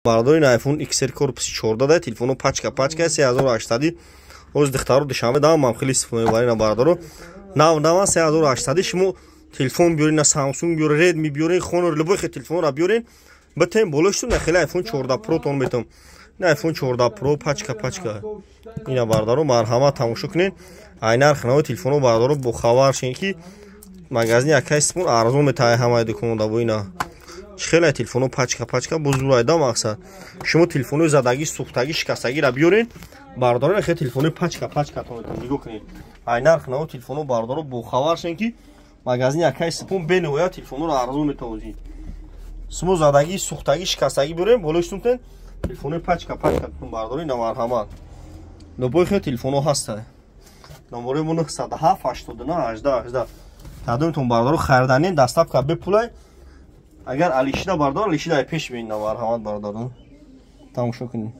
Бардори, iPhone XR корпуси 14 да, телефоно пачка пачка 3800. Ҳоз духтаро Душанбе дам мам хеле истифода мебарина, бародаро. Нав нава 3800. Шумо телефон биёрин, на Samsung биёрин, Redmi биёрин, Honor, любой хе телефонро биёрин, битем болоштун на хеле iPhone 14 Pro тон метам. На iPhone 14 Pro пачка пачка. Ина, бародаро, марҳамат, тамошо кунед. Ай нарх нави телефоно, бародаро, бохабар шин, ки магазини акай Сипон арзон метаҳай ҳамаи дуконда. Бо ина чӣ хеле телефоно пачка пачка бузурайда. Мақсад, шумо телефонои задагӣ, сӯхтагӣ, шикастагиро биёрен, бародаро, хеле телефонои пачка пачка тон. Нигоҳ кунед, ай нарх наво телефоно, бародаро, бохабар шин, ки магазини акай Сипон бениҳоят телефонро арзон метавозид. Шумо задагӣ, сӯхтагӣ, шикастагӣ биёрен, болои сумтен телефонои пачка пачка тон, бародаро. Ина, марҳамат, любой хел телефоно ҳаста. Номерои мо 907 89 18 18. Кадомтон, бародаро, хариданин, доставка бепулай. Агар алишида, бардор, алишида пеш бинна. Марҳамат, бародарон, тамошо кунед.